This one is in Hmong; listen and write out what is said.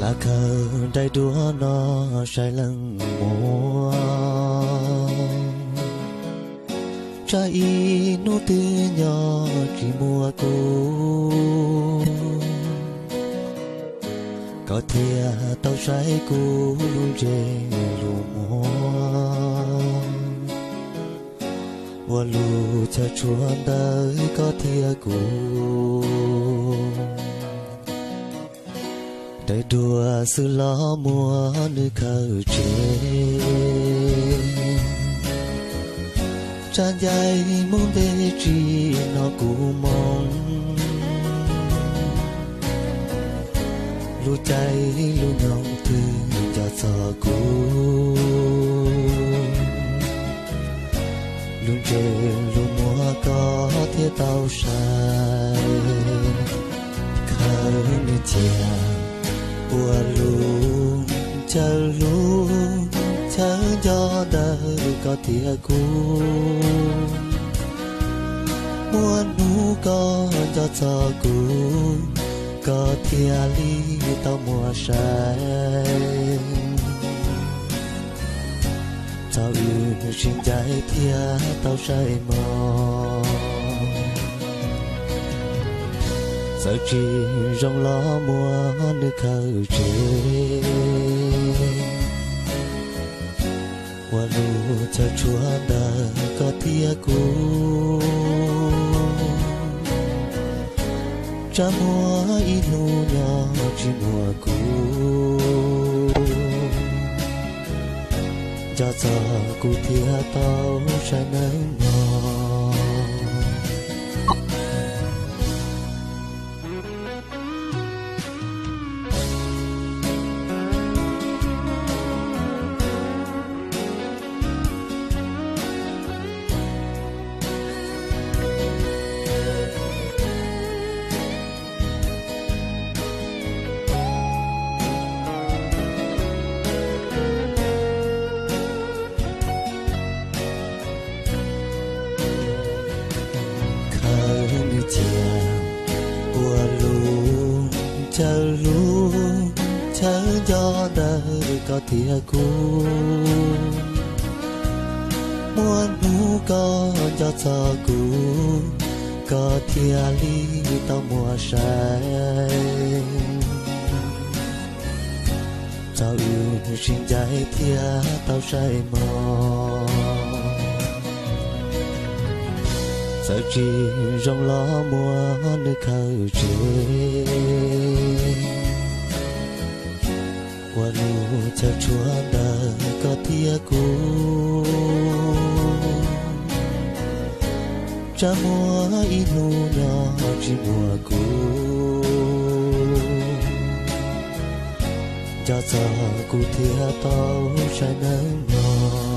Khaws nraim duav no saib leej muam, tsam ib hnub twg nyob tsis muaj kuv, koj thiaj tau saib kuv lub ntsej lub muag. Ua lub chaw tshuab ntawm koj thiab kuv, nraim duav xwb los muab nws khaws tseg. Tsam ncaim mus ntev tsis hnov kuv moo, lub caij lub nyoog twg nco txog kuv, lub ntsej lub muag koj thiaj tau saib. Khaws nws cia ua lub chaw hlub, chaw nco ntawm koj thiab kuv. Muaj hnub koj nco txog kuv, koj thiaj li tau muab saib. Txog wb sib ncaim thiaj tau saib mog, txawm tsis zoo los muab nws khaws tseg. Ua lub chaw tshuab ntawm koj thiab kuv, tsam muaj ib hnub nyob tsis muaj kuv, nco txog kuv thiaj tau saib nawb mog. Khaws nws cia ua lub chaw hlub, chaw nco ntawm koj thiab kuv. Muaj hnub koj nco txog kuv, koj thiaj li tau muab saib. Txog wb sib ncaim thiaj tau saib mog, txawm tsis zoo los muab nws khaws tseg. Ua lub chaw tshuab ntawm koj thiab kuv, tsam muaj ib hnub nyob tsis muaj kuv, nco txog kuv thiaj tau saib nawb mog.